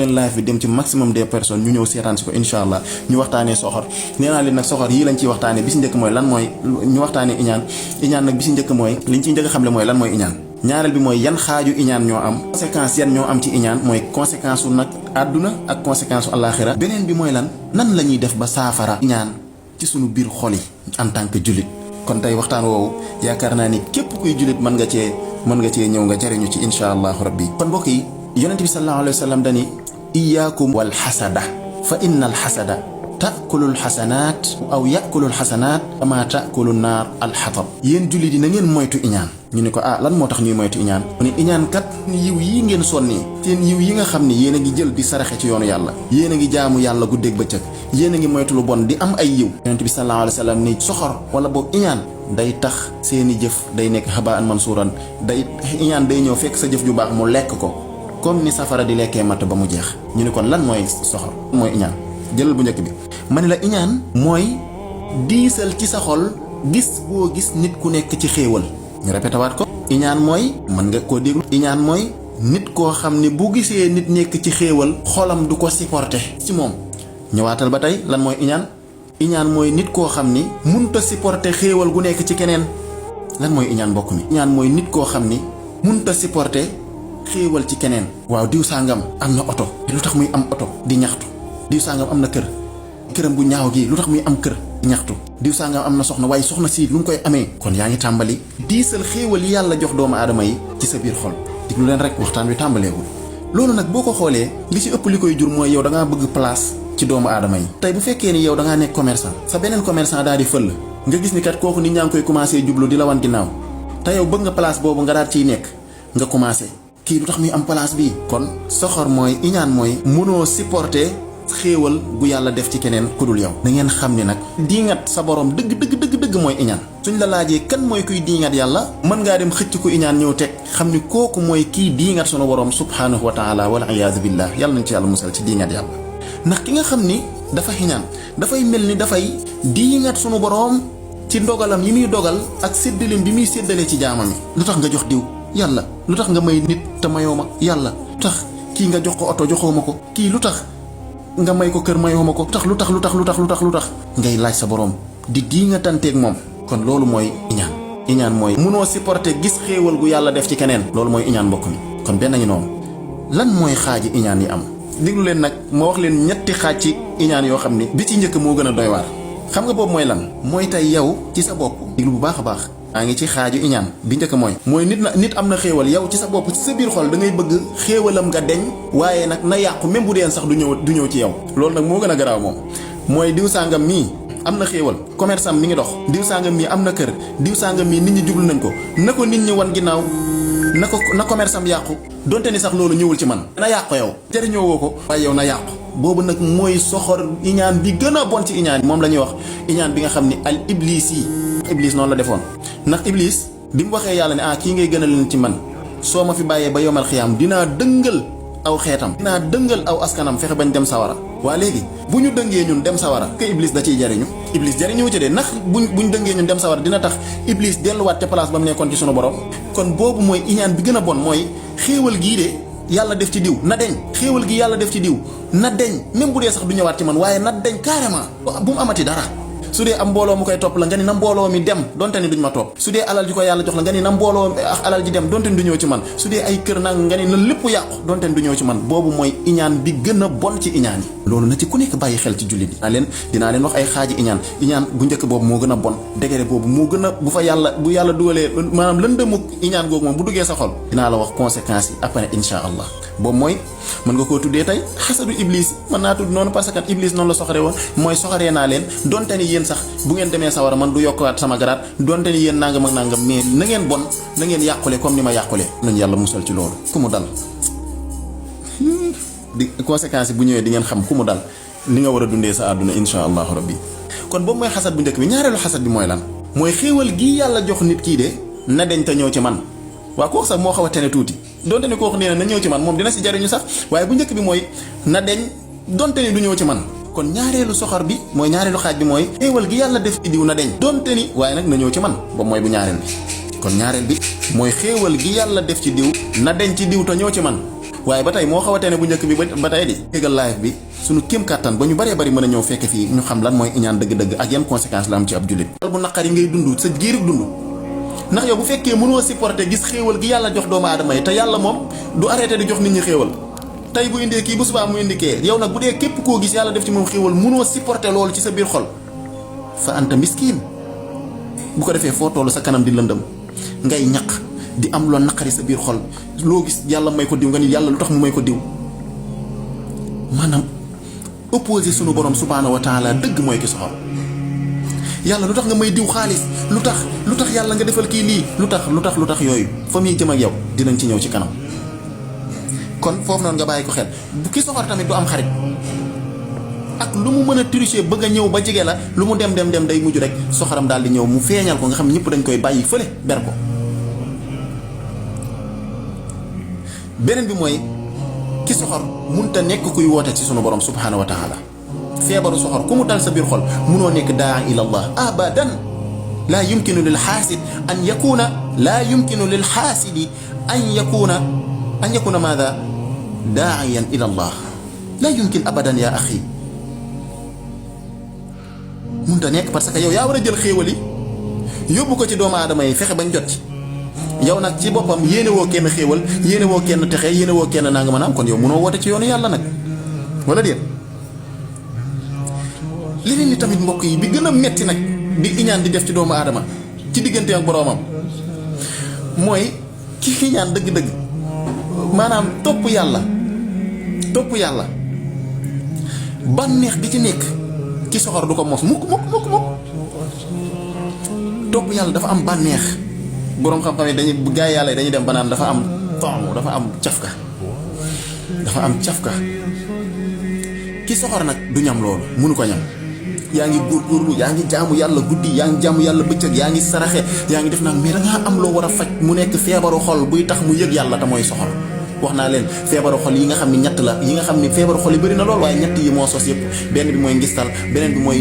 live bi dem ci maximum des personnes ñu ñëw seetaan si ko incha allah ñu waxtaanee soxor nee naa leen nag soxor yii lañ ciy waxtaanee bi si njëkk mooy lan mooy ñu waxtaanee iñaan nag bi si njëkk mooy liñ ciy njëkk xam le mooy lan mooy iñaan ñaareel bi mooy yan xaaju iñaan ñoo am conséquence yan ñoo am ci iñaan mooy conséquence u nag àdduna ak conséquence u àllaaxira beneen bi mooy lan nan la ñuy def ba saafara iñaan ci sunu biir xol yi en tant que jullit kon tey waxtaan woowu yaakaar naa ni képp kuy jullit mën nga cee ñëw nga jariñu ci incha allahu rabbi kon mbokk yi yonente bi sallallahu alayhi wa sallam dani iyaakum wal xasada fa inna al xasada taakulu al xasanaat aw yakulu al xasanaat kama taakulu naar al xatab yéen jullit yi na ngeen moytu iñaan ñu ne ko lan moo tax ñuy moytu iñaan mu ne iñaan kat yiw yi ngeen sonnee seen yiw yi nga xam ne yéen a ngi jël di saraxe ci yoonu yàlla yéen a ngi jaamu yàlla guddeeg bëccëg yéen a ngi moytu lu bon di am ay yiw yonente bi sallallahu alayhi wa sallam ni soxor wala boobu iñaan day tax seeni jëf day nekk habaan mansuuran iñaan day ñëw fekk sa jëf ju baax mu lekk ko comme ni safara di lekkee matt ba mu jeex ñu ne kon lan mooy soxor mooy iñaan jëlal bu njëkk bi ma ne la iñaan mooy diisal ci sa xol gis boo gis nit ku nekk ci xéewal ñu répété waat ko iñaan mooy mën nga koo déglu iñaan mooy nit koo xam ne bu gisee nit nekk ci xéewal xolam du ko supporter ci moom ñëwaatal ba tey lan mooy iñaan mooy nit koo xam ni munta supporter xéewal gu nekk ci keneen lan mooy iñaan mbokk mi iñaan mooy nit koo xam ni munta supporter xéewal ci keneen waaw diw sàngam am na oto lu tax muy am oto di ñaxtu diw sàngam am na këram gu ñaaw gi lu tax muy am kër di ñaxtu diw sàngam am na soxna waaye soxna si lu mu koy amee kon yaa ngi tàmbali diisal xéewal yi yàlla jox doomu aadama yi ci sa biir xol diglu leen rek waxtaan wi tàmbaleegul loolu nag boo ko xoolee li ci ëpp li koy jur mooy yow da ngaa bëgg place ci doomu aadama yi tey bu fekkee ni yow da ngaa nekk commerçant sa beneen commerçant daal di fël nga gis ni kat kooku nit ñaa ngi koy commencé jublu di la wan ginnaaw te yow bëgg nga place boobu nga daal ciy nekk nga commencé kii lu tax muy am place bii kon soxor mooy iñaan mooy mënoo supporter xéewal gu yàlla def ci keneen ku dul yow da ngeen xam ni nag diingat sa borom dëgg mooy iñaan suñ la laajee kan mooy kuy diingat yàlla mën ngaa dem xëcc ko iñaan ñëw teg xam ni kooku mooy kii diingat sunu borom subhaanahu wa taala wal iyaazu billah yàlla nañ ci yàlla musal ci diingat yàlla ndax ki nga xam ni dafa iñaan dafay mel ni dafay diingat sunu borom ci ndogalam yi muy dogal ak séddaleem bi muy séddalee ci jaamam yi lu tax nga jox diw yàlla lu tax nga may nit te mayoo ma yàlla lu tax kii nga jox ko oto joxoo ma ko kii lu tax nga may ko kër mayoo ma ko lu tax ngay laaj sa borom di nga tanteeg moom kon loolu mooy iñaan mooy munoo supporter gis xéewal gu yàlla def ci keneen loolu mooy iñaan mbokk mi kon benn ngi noonu lan mooy xaaji iñaan yi am déglu leen nag ma wax leen ñetti xaaj ci iñaan yoo xam ni bi ci njëkk moo gën a doy waar xam nga boobu mooy lan mooy tey yow ci sa bopp déglu bu baax a baax maa ngi ci xaaju iñaan bi njëkk mooy nit am na xéewal yow ci sa bopp ci sa biir xol da ngay bëgg xéewalam nga deñ waaye nag na yàqu même bu deen sax du ñëw ci yow loolu nag moo gën a garaaw moom mooy diw sàngam mii am na xéewal commerce am mi ngi dox diw sàngam mii am na kër diw sàngam mii nit ñi jublu nañ ko na ko nit ñi wan ginnaaw na commerce am yàqu donte ni sax loolu ñëwul ci man na yàqu yow jëriñoo woo ko waaye yow na yàqu boobu nag mooy soxor iñaan bi gën a bon ci iñaan moom la ñuy wax iñaan bi nga xam ni al iblis yi iblis noonu la defoon ndax iblis bi mu waxee yàlla ne kii ngay gën a leen ci man soo ma fi bàyyee ba yomal xiyaam dinaa dëngal aw xeetam dinaa dëngal aw askanam fexe bañ dem sawara waa léegi bu ñu dëngee ñun dem sawara que iblis da ciy jariñu iblis jariñu ci de ndax buñ dëngee ñun dem sawara dina tax iblis delluwaat ca place ba mu nekkoon ci sunu borom kon boobu mooy iñaan bi gën a bon mooy xéewal gii de yàlla def ci diw na deñ xéewal gi yàlla def ci diw na deñ même bu dee sax du ñëwaat ci man waaye na deñ carrément bu mu amati dara su dee am mbooloo mu koy topp la nga ni na mbooloo mi dem donte ni duñ ma topp su dee alal ji ko yàlla jox la nga ni na mbooloo ak alal ji dem donte ni du ñëw ci man su dee ay kër nag nga ni na lépp yàqu donte ni du ñëw ci man boobu mooy iñaan bi gën a bon ci iñaan yi loolu na ci ku nekk bàyyi xel ci jullit yi dinaa leen wax ay xaaji iñaan bu njëkk boobu moo gën a bon degré boobu moo gën a bu yàlla dugalee maanaam lëndëmuk iñaan googu moom bu duggee sa xol dinaa la wax conséquences yi après insha allah boobu mooy mën nga koo tuddee tey xasadu iblis mën naa tudd noonu parce que iblis noonu la soxare woon mooy soxaree naa leen donte ni yéen sax bu ngeen demee sawara man du yokkuwaat sama garaat donte ni yéen nangam ak nangam mais na ngeen bon na ngeen yàqule comme ni ma yàqule nañu yàlla musal ci loolu ku mu dal di conséquences yi bu ñëwee di ngeen xam ku mu dal li nga war a dundee sa àdduna insha allahu rabbi kon boobu mooy xasad bu njëkk bi ñaareelu xasad bi mooy lan mooy xéewal gii yàlla jox nit kii de na deñ te ñëw ci man waa kooku sax moo xaw a tene tuuti donte ni kooku nee na ñëw ci man moom dina si jariñu sax waaye bu njëkk bi mooy na deñ donte ni du ñëw ci man kon ñaareelu soxor bi mooy ñaareelu xaaj bi mooy xéewal gi yàlla def ci diw na deñ donte ni waaye nag na ñëw ci man boobu mooy bu ñaareel bi kon ñaareel bi mooy xéewal gi yàlla def ci diw na deñ ci diw te ñëw ci man waaye ba tey moo xaw a tane bu njëkk bi ba tey di yégal live bi suñu kéem kàttan ba ñu baree bari mën a ñëw fekk fii ñu xam lan mooy iñaan dëgg-dëgg ak yan conséquence la am ci ab jullit. xol bu naqari ngay dund sa giirug dund ndax yow bu fekkee mënoo supporter gis xéewal gi yàlla jox doomu aadama yi te yàlla moom du arrêté di jox nit ñi xéewal tey bu indee kii bu subaa mu indi kee yow nag bu dee képp koo gis yàlla def ci moom xéewal mënoo supporter loolu ci sa biir xol fa anta miskiin bu ko defee foo tollu sa kanam di lëndëm ngay ñaq di am loo naqari sa biir xol loo gis yàlla may ko diw nga ni yàlla lu tax mu may ko diw maanaam opposé sunu borom subhaanahu wa taala dëgg mooy ki soxor yàlla lu tax nga may diw xaalis lu tax yàlla nga defal kii lii lu tax yooyu fa muy jëm ak yow dinañ ci ñëw ci kanam kon foofu noonu nga bàyyi ko xel bu ki soxor tamit du am xarit ak lu mu mën a tricher bëgg a ñëw ba jege la lu mu dem day mujj rek soxoram daal di ñëw mu feeñal ko nga xam ñëpp dañ koy bàyyi fële ber ko. beneen bi mooy ki soxor munta nekk kuy woote ci sunu borom subhaanahu wa taala feebaru soxor ku mu dal sa biir xol munoo nekk daa ila allah abadan laa yumkinu lil xaasid an yakuna maada daaiyan ila allah laa yumkin abadan yaa axi munta nekk parce que yow yaa war a jël xéewal yi yóbbu ko ci doomu aadama yi fexe bañ jot ci yow nag ci boppam yéene woo kenn xéewal yéene woo kenn texe yéene woo kenn nanga mën a am kon yow mënoo woote ci yoonu yàlla nag wala déet. leneen ni tamit mbokk yi bi gën a metti nag bi iñaan di def ci doomu aadama ci diggante ak boroomam mooy ki iñaan dëgg-dëgg maanaam topp yàlla bànneex bi ci nekk ci soxor du ko mos mukk topp yàlla dafa am bànneex boroom xam-xam yi dañuy bu gaay yàlla yi dañuy dem ba naan dafa am taamu dafa am cafka ki soxor nag du ñam loolu mënu ko ñam yaa ngi góorgóorlu yaa ngi jaamu yàlla guddi yaa ngi jaamu yàlla bëccëg yaa ngi saraxe yaa ngi def naan mais dangaa am loo war a faj mu nekk feebaru xol buy tax mu yëg yàlla te mooy soxor wax naa leen feebaru xol yi nga xam ne ñett la yi nga xam ne feebaru xol yi bëri na lool waaye ñett yi moo sos yëpp benn bi mooy ngistal beneen bi mooy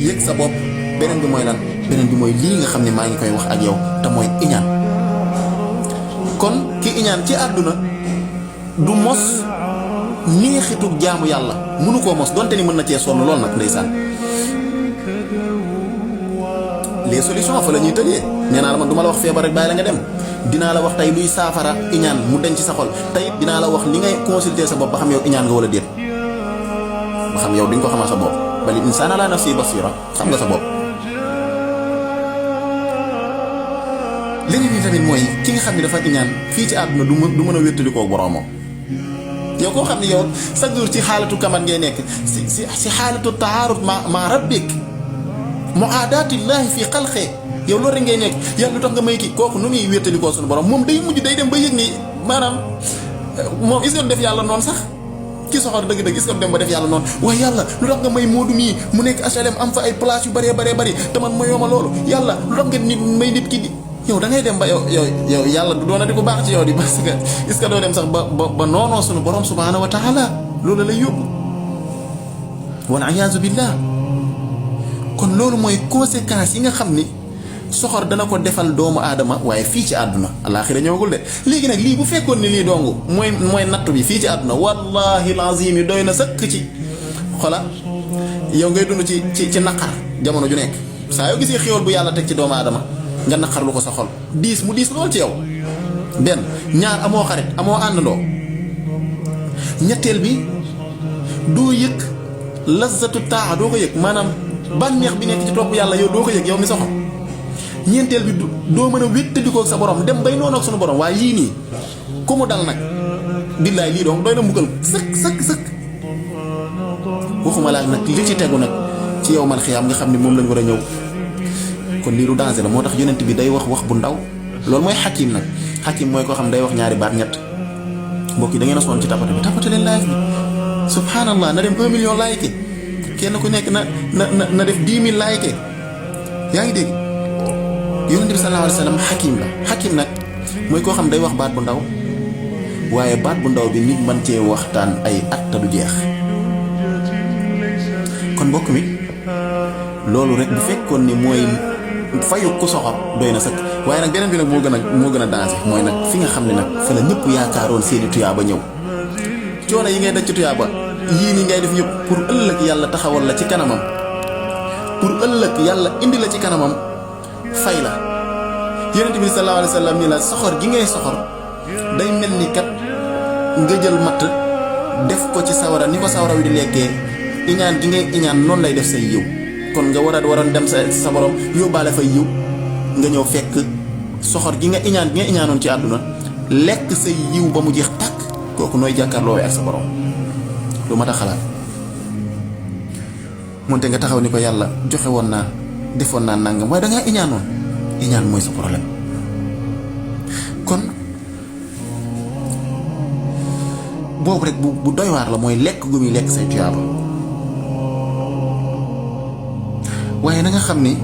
yëg sa bopp beneen bi mooy lan beneen bi mooy lii nga xam ne maa ngi koy wax ak yow te mooy iñaan kon ki iñaan ci àdduna du mos neexitug jaamu yàlla mënu koo mos donte ni mën na cee sonn lool nag ndeysaan les solutions fa la ñuy tëjee nee naa la man du ma la wax feebar rek bàyyi la nga dem dinaa la wax tey luy saafara iñaan mu denc sa xol tey dinaa la wax li ngay consulter sa bopp ba xam yow iñaan nga wala déet ba xam yow di nga ko xamal sa bopp bal insaana ala nafsi basira xam nga sa bopp. leneen yi tamit mooy ki nga xam ne dafa iñaan fii ci àdduna du mën a wéttalikoo boroomam yow koo xam ne yow chaque jour ci xaalatu kaman ngay nekk si xaalatu taarud ma rabbik muaadaatillahi fi xalqee yow loolu rek ngay nekk yàlla lu tax nga may kii kooku nu muy wéttalikoo suñu borom moom day mujj day dem ba yëg ni maanaam moom is def yàlla noonu sax ki soxor dëgg-dëgg is dem ba def yàlla noonu waaye yàlla lu tax nga may moodu mii mu nekk HLM am fa ay place yu bëree bëri te man ma yooma loolu yàlla lu tax nga nit may nit ki di yow da ngay dem ba yow yàlla du doona di ko baax ci yow di parce que est-ce que doo dem sax ba noonoo suñu borom subhaanahu wa taala loolu lay yóbbu wal iyaazu billah kon loolu mooy conséquences yi nga xam ni soxor dana ko defal doomu aadama waaye fii ci àdduna alaaxira ñëwagul de léegi nag lii bu fekkoon ni lii dong mooy nattu bi fii ci àdduna wallahi lazim yi doy na sëkk ci xola yow ngay dund ci naqar jamono ju nekk saa yoo gisee xéwal bu yàlla teg ci doomu aadama nga naqar lu ko sa xol mu diis lool ci yow benn ñaar amoo xarit amoo àndandoo ñetteel bi doo yëg lazatu taa doo ko yëg maanaam bànneex bi nekk ci topp yàlla yow doo ko yëg yow mi soxor ñeenteel bi doo mën a wéttandikoo ak sa borom dem bay noonu ak sunu borom waaye yii nii ku mu dal nag billaay lii doon doy na mbugal sëkk waxuma laa nag li ci tegu nag ci yow man xiyaam nga xam ne moom lañ war a ñëw kon lii lu danger la moo tax yonent bi day wax bu ndaw loolu mooy xakim nag xakim mooy koo xam day wax ñaari baat ñett mbokk yi da ngeen a sonn ci tapate leen live bi subhanallah na dem 1 million like kenn ku nekk na def 10 000 like yaa ngi dégg yonent bi sallallahu alayhi wa sallam xakim la xakim nag mooy koo xam day wax baat bu ndaw waaye baat bu ndaw bi nit mën cee waxtaan ay at te du jeex kon mbokk mi loolu rek bu fekkoon ni mooy fayu ku soxor doy na sëkk waaye nag beneen bi nag moo gën a danger mooy nag fi nga xam ne nag fa la ñëpp yaakaaroon seeni tuyaa ba ñëw coono yi ngay daj ci tuyaaba yii nii ngay def yëpp pour ëllëg yàlla taxawal la ci kanamam, pour ëllëg yàlla indi la ci kanamam fay la. Yonent bi sallallahu alayhi wa sallam ni la soxor gi ngay soxor day mel ni kat nga jël matt def ko ci sawara ni ko sawara wi di lekkee, iñaan gi ngay iñaan noonu lay def say yiw. kon nga waroon dem sa borom yóbbaale fay yiw, nga ñëw fekk soxor gi nga iñaanoon ci àdduna lekk say yiw ba mu jeex tàkk. kooku nooy jàkkaarloo ak sa borom lu mat a xalaat. moonte nga taxaw ni ko yàlla joxe woon naa defoon naa nangam waaye dangaa iñaanoon. iñaan mooy sa problème. kon boobu rek bu doy waar la, mooy lekk gu muy lekk say tuyaaba. waaye na nga xam ni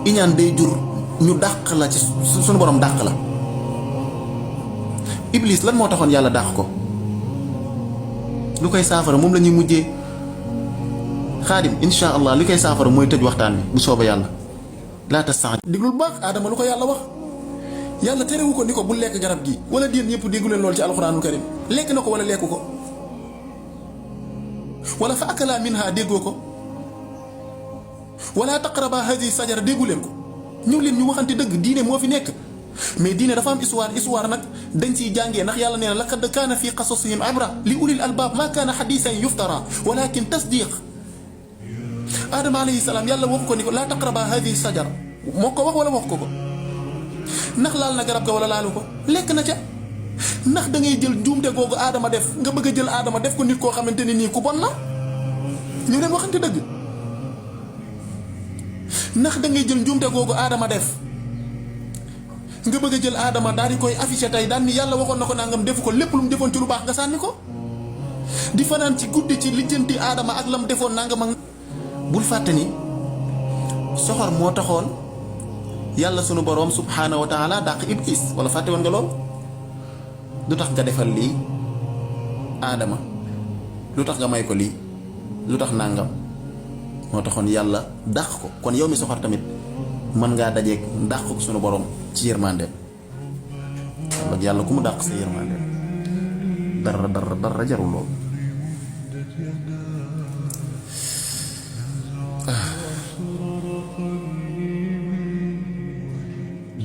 iñaan day jur ñu dàq la ci sunu borom dàq la. Iblis lan moo taxoon yàlla dàq ko? lu koy saafara moom la ñuy mujjee. Xaadim insha allah li koy saafara mooy tëj waxtaan bi bu sooba yàlla. laata sax diglul baax aadama lu ko yàlla wax. yàlla terewu ko ni ko bu lekk garab gi wala déen ñëpp déggu leen loolu ci alxuraanul karim. lekk na ko wala lekku ko, wala fa akala minha déggoo ko, wala taqraba hadi sajara déggu leen ko. ñëw leen ñu waxante dëgg, diine moo fi nekk. mais diine dafa am histoire nag dañ ciy jàngee, ndax yàlla nee na laqad kaana fi qasasihim ibra li ulil albaab ma kaana hadisan yuftara walakin tasdiq. Adama alayhi salaam yàlla wax ko ni ko laa taqraba hadihi sajara, moo ko wax wala wax ko ko? ndax laal na garab ga wala laalu ko? lekk na ca. ndax da ngay jël njuumte googu Adama def nga bëgg a jël Adama def ko nit koo xamante ni nii ku bon la? ñu dem waxante dëgg. ndax da ngay jël njuumte googu Adama def nga bëgg a jël Adama daal di koy affiché tey daan ni yàlla waxoon na ko nangam defu ko, lépp lu mu defoon ci lu baax nga sànni ko? di fanaan ci guddi ci lijjanti Adama ak la mu defoon nangam ak. bul fàtte ni soxor moo taxoon yàlla sunu boroom subhaanahu wa taala dàq Iblis, wala fàtte woon nga lool? lu tax nga defal lii Adama, lu tax nga may ko lii, lu tax nangam? moo taxoon yàlla dàq ko. kon yow mi soxor tamit mën ngaa dajeeg dàq ko sunu boroom ci yërmandeem. yàlla ku mu dàq sa yërmandeem dara jarul lool.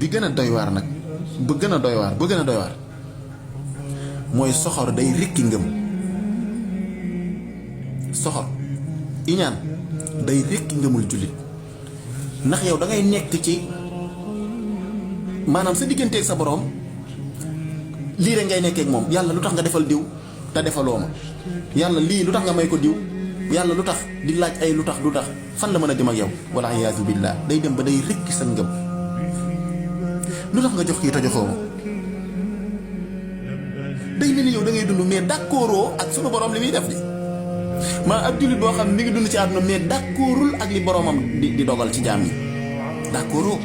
bi gën a doy waar nag ba gën a doy waar mooy soxor day rekki ngëm. soxor iñaan day rekki ngëmul jullit. ndax yow da ngay nekk ci maanaam sa digganteeg sa borom lii rek ngay nekkeek moom. yàlla lu tax nga defal diw te defaloo ma? yàlla lii lu tax nga may ko diw? yàlla lu tax di laaj ay lu tax fan la mën a dem ak yow? wala iyaazu billaah day dem ba day rekki sa ngëm. lu tax nga jox kii te joxoo ma? day mel ni yow da ngay dund mais d'accordoo ak sunu borom li muy def di maa ab jullit boo xam mi ngi dund ci àdduna mais d'accordul ak li boromam di dogal ci jaam yi. d'accordoo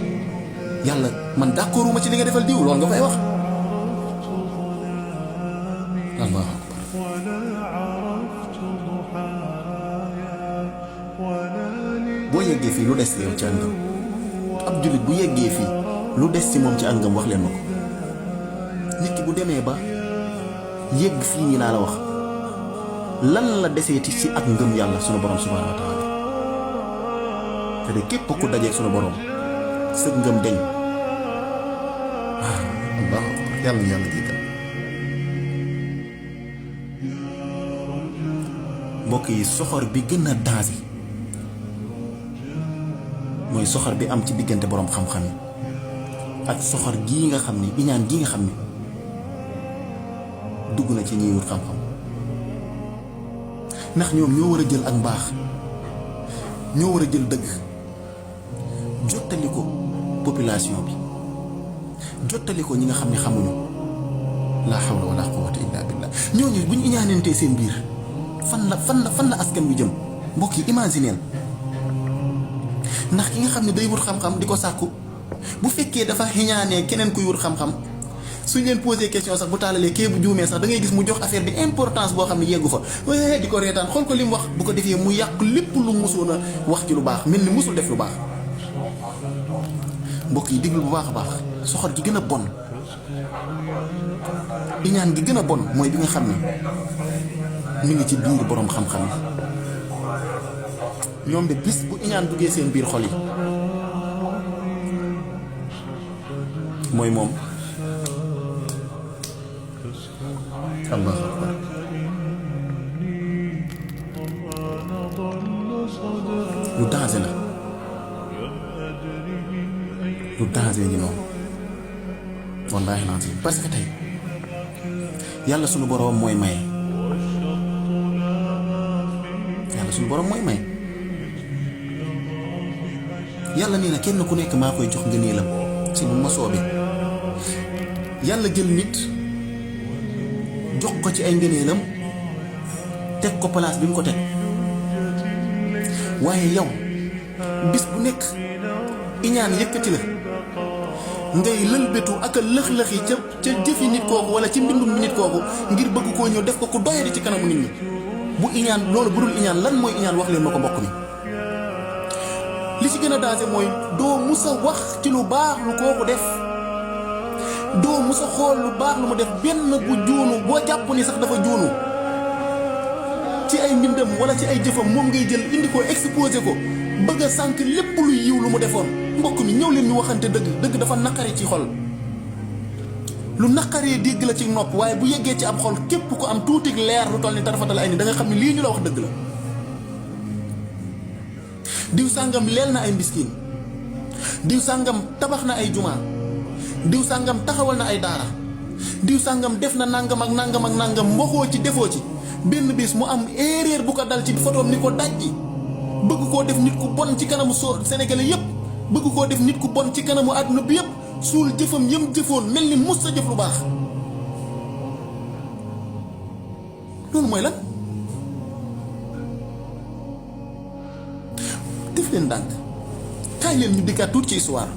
yàlla man d'accorduma ci li nga defal diw, loolu nga fay wax. allahu akbar. boo yeggee fii lu des yow ci àngam, ab jullit bu yeggee fii lu des ci moom ci àngam wax leen ma ko. nit ki bu demee ba yegg fii nii laa la wax, lan la deseeti ci ak ngëm yàlla sunu borom subhaanahu wa taala. te de képp ku dajeeg sunu borom sa ngëm deñ. allahu akbar. yàlla na yàlla jiital. mbokk yi, soxor bi gën a danger mooy soxor bi am ci diggante borom xam-xam yi ak soxor gii nga xam ni iñaan gii nga xam ni dugg na ci ñiy wut xam-xam. ndax ñoom ñoo war a jël ak mbaax, ñoo war a jël dëgg jottali ko population bi, jottali ko ñi nga xam ne xamuñu. laa hawla wala quwwata illa billah. ñooñu bu ñu iñaanantee seen biir fan la askan wi jëm? mbokk yi imagineel. ndax ki nga xam ne day wut xam-xam di ko sàkku, bu fekkee dafa xiñaanee keneen kuy wut xam-xam, suñ leen posé question sax bu taalalee kee bu juumee sax da ngay gis mu jox affaire bi importance boo xam ne yeggu fa, waaye di ko reetaan xool ko li mu wax. bu ko defee mu yàq lépp lu musoon a wax ci lu baax, mel ni musul def lu baax. mbokk yi déglu bu baax a baax, soxor gi gën a bon iñaan gi gën a bon mooy bi nga xam ne mi ngi ci biir boroom xam-xam yi ñoom de bis bu iñaan duggee seen biir xol yi mooy moom allahu akbar lu danger la lu danger ngi noonu wallaahi lancé parce que tey yàlla sunu boroom mooy maye yàlla sunu boroom mooy maye yàlla nee na kenn ku nekk maa koy jox ngëneelam ci bu ma soobee yàlla jël nit jox ko ci ay ngëneelam teg ko place bi mu ko teg waaye yow bis bu nekk iñaan yëkkati la ngay lëlbetu ak a lëx-lëxi ca jëfi nit kooku wala ci mbindum nit kooku ngir bëgg koo ñëw def ko ku doyadi ci kanamu nit ñi bu iñaan loolu bu dul iñaan lan mooy iñaan wax leen ma ko mbokk mi li ci gën a danger mooy doo musa wax ci lu baax lu kooku def doo musa xool lu baax lu mu def benn bu juunu boo jàpp ni sax dafa juunu ci ay mbindam wala ci ay jëfam moom ngay jël indi ko exposé ko bëgg a sànq lépp lu yiw lu mu defoon mbokk mi ñëw leen ñu waxante dëgg dafa naqari ci xol lu naqaree dégg la ci nopp waaye bu yeggee ci am xol képp ko am tuuti leer lu toll ni tarafatal ay ni da nga xam ne lii ñu la wax dëgg la diw sàngam leel na ay mbiskiin diw sàngam tabax na ay jumaa diw sàngam taxawal na ay daara diw sàngam def na nangam ak nangam ak nangam waxoo ci defoo ci benn bis mu am erreur bu ko dal ci photoom ni ko dajji bëgg koo def nit ku bon ci kanamu Sénégalais yépp bëgg koo def nit ku bon ci kanamu àdduna bi yépp suul jëfam yëm jëfoon mel ni mus sa jëf lu baax loolu mooy lan def leen ndànk kaay leen ñu dikkaat tuuti ci histoire